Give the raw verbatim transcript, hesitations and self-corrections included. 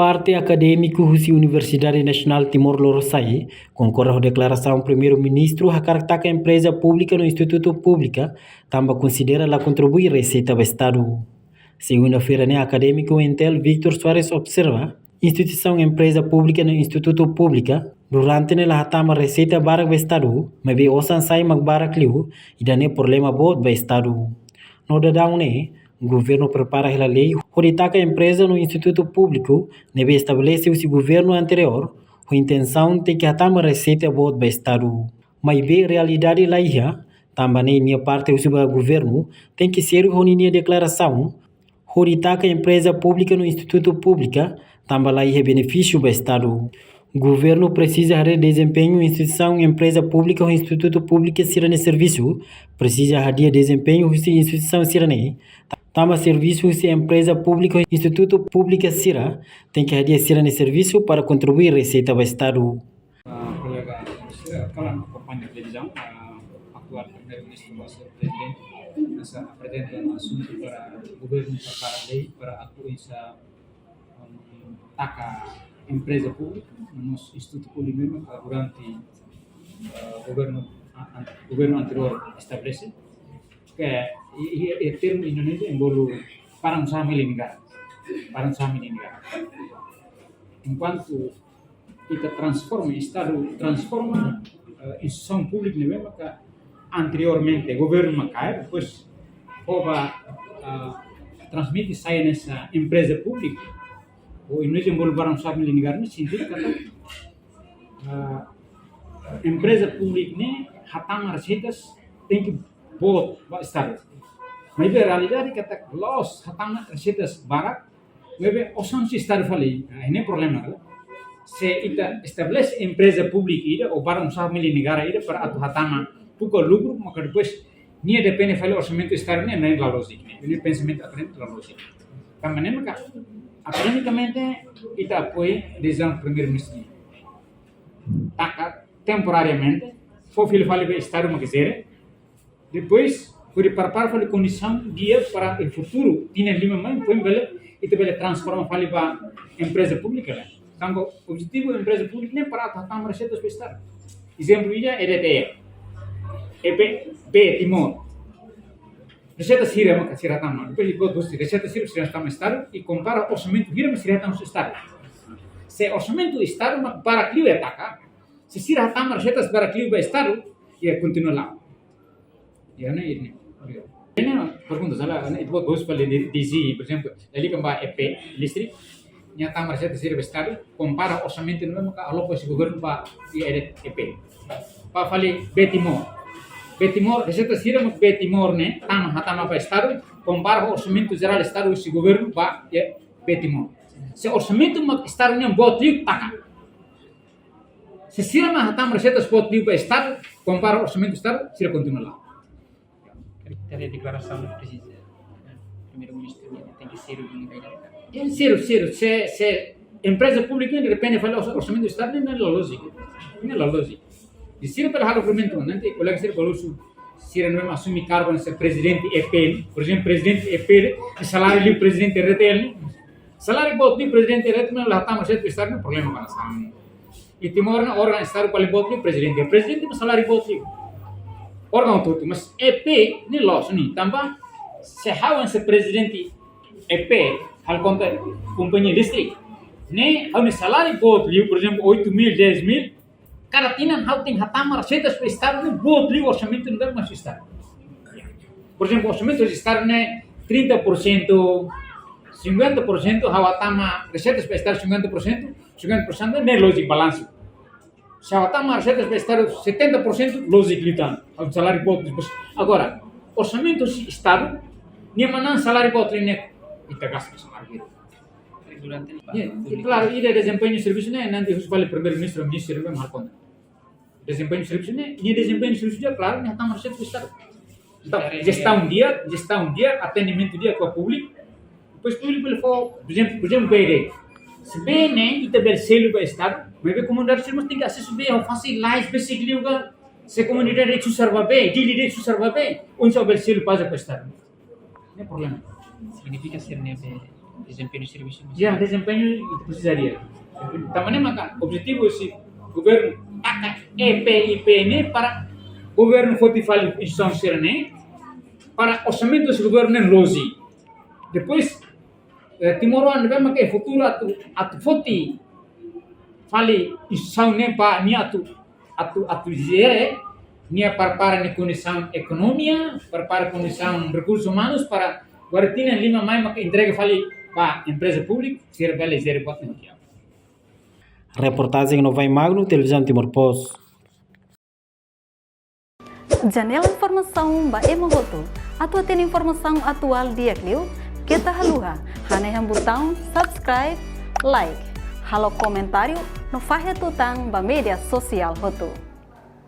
Parte akadémiku husi Universidade Nasionál Timor Lorosa'e konkorda ho deklarasaun Primeiru-Ministru hakarak taka empreza públika no institutu públika tanba konsidera la kontribui reseita ba Estadu. Segunda-feira ne'e akadémiku UNTL Victor Soares observa, instituisaun empreza públika no institutu públika durante ne'e la hatama reseita barak ba Estadu, maibé osan sai mak barak liu, ida-ne'e problema boot ba Estadu. No daudaun ne'e, governu prepara hela lei hodi taka empreza no institutu públiku ne'ebé estabelese husi governu anteriór, ho intensaun tenke hatama reseita boot ba Estadu. Maibé realidade la iha, tanba ne'e nia parte husu ba governu tenke sériu ho ninia deklarasaun hodi taka empreza públika no institutu públika, tanba la iha benefísiu ba Estadu. Governu presiza haree dezempeñu instituisaun empreza públika ho institutu públika sira-nia servisu, presiza hadi'a dezempeñu husi instituisaun sira-ne'e, tanba servisu husi empreza públika ho institutu públika sira tenke hadi'a sira-nia servisu para kontribui reseita ba Estadu. Ah, kolega sira, kalan akompaña televizaun, ah, atuál Primeiru-Ministru no señór Prezidente, hanesan aprezenta asuntu para governu prepara lei para atu oinsá, um, taka empreza públika, no mós institutu públiku mezmu, ka durante, ah, governu, ah, an-, governu anteriór estabelese. Ke, i, i, i termu Indonézia ema bolu barang usaha milik negara. Barang usaha milik negara. Enkuantu ita transforma, Estadu transforma, eh, instituisaun públika ne'ebé maka anteriormente governu mak kaer, depois fó ba, eh, transmite sai hanesan empreza públika. Ou Indonézia ema bolu barang usaha milik negara ne'e sentidu katak, eh, empreza públika ne'e hatama reseitas tenke boot ba Estadu. Maibé realidade katak la'ós hatama reseitas barak, maibé osan husi Estadu fali. Ah, ne'e problema, kan? Se ita estabelese empreza públika ida, ou barang usaha milik negara ida, para atu hatama buka lukru, maka depois nia depende fali orsamentu Estadu ne'e, ne'e la lójiku, ne'e. Ne'e pensamentu akadémiku la lójiku. Tanba ne'e maka, akademikamente, ita apoia desizaun Primeiru-Ministru. Taka temporariamente, fó fila fali ba Estadu mak jere, depois, hodi prepara fali kondisaun di'ak para futuru, tinan lima mai, foin bele, ita bele transforma fali ba empreza públika, kan? Tanba objetivu empreza públika ne'e para atu hatama reseitas ba Estadu. Ezemplu ida, E D T L, E P, Bee Timor. Reseitas hira mak sira hatama. Depois, ita-boot husu, reseitas hira sira hatama Estadu, i kompara orsamentu hira mak sira hatama Estadu. Se orsamentu Estadu mak barak liu, ita taka. Se sira hatama reseitas barak liu ba Estadu, ita kontinua la'o. Ida-ne'e, ida-ne'e. Obrigadu. Ne'e pergunta, sala, ne'e, ita-boot husu fali di, di si, por ezemplu, lalika ba E P, listrik, nia hatama reseitas sira ba Estadu, kompara orsamentu ne'ebé maka aloka husi governu ba iha E P. Ba fali Bee Timor. Bee Timor, reseitas sira mak Bee Timor ne'e tama, hatama ba Estadu, kompara orsamentu jerál Estadu husi governu ba iha Bee Timor. Se orsamentu mak Estadu nian boot liu, taka. Se sira mak hatama reseitas boot liu ba Estadu, kompara orsamentu Estadu, sira kontinua la'o. Karik ita haree deklarasaun ne'e presiza. Primeiru-Ministru ne'e tenke sériu duni ka lae. Ya, sériu, sériu. Se, se empreza públika ne'e depende fali ors-, orsamentu Estadu ne'e, ne'e la lójiku. Ne'e la lójiku. I sira bele halo argumentu, nanti kolega sira bolu husu, sira ne'ebé asume kargu hanesan prezidente E P, por ezemplu, prezidente E P, i saláriu liu prezidente R T L ne'e. Saláriu boot liu prezidente R T L ne'e la hatama reseita Estadu ne'e problema ba nasaun. I Timor ne'e órgaun Estadu paling boot liu prezidente. Prezidente mak saláriu boot liu. Órgaun hotu-hotu, mas E P ne'e loos ne'e, tanba se ha'u hanesan prezidente E P, ha'u konta kompañia listrik ne'e, ha'u-nia saláriu boot liu, por ezemplu, oito mil, dez mil, kada tinan ha'u tenke hatama reseitas ba Estadu ne'e boot liu orsamentu ne'ebé mai husi Estadu. Por ezemplu, orsamentu husi Estadu ne'e trinta por cento, cinquenta por cento, ha'u hatama reseitas ba Estadu cinquenta por cento, cinquenta por cento ne'e lójiku balansu. Se ha'u hatama reseitas ba Estadu setenta por cento, lójiku liután. Ha'u saláriu boot liu. Agora, orsamentu husi Estadu, nia manán saláriu boot liu ne'e, ita gasta saláriu. Durante Ya, klaru, ida dezempeñu servisu ne'e, nanti husu fali Primeiru-Ministru, Ministru ne'ebé mak halo konta. Dezempeñu servisu ne'e, nia dezempeñu servisu di'ak, klaru, nia hatama reseitas ba Estadu. Entaun, jestaun di'ak, jestaun di'ak, atendimentu di'ak ba públiku. Depois públiku bele fó, por ezemplu, por ezemplu, bee. Se bee ne'e ita bele selu ba Estadu, maibé komunidade sira mós tenke asesu bee ho fasilidade, besik liu ka, se komunidade susar ba bee, Dili de'it susar ba bee, oinsá bele selu paja ba Estadu. Ne'e problema. Signifika sira-nia bee Dezempeñu servisu. Ya, dezempeñu ita presiza di'ak. Tanba ne'e maka objetivu husi governu taka E P I P ne'e para governu foti fali instituisaun sira-ne'e, para orsamentu husi governu ne'e loos. Depois, eh, timoroan ne'ebé maka iha futuru atu, atu foti fali instituisaun ne'e ba nia atu, atu, atu jere, nia prepara nia kondisaun ekonomia, prepara kondisaun rekursus umanus para agora tinan lima mai maka entrega fali ba empreza públika, sira bele jere buat ne'e. Reportajen Novai Magno, Televizaun Timor Post. Janela informasaun ba ema hotu. Atu hatene informasaun atuál di'ak liu, keta haluha hanehan butaun subscribe, like, halo komentáriu no fahe tutan ba média sosiál hotu.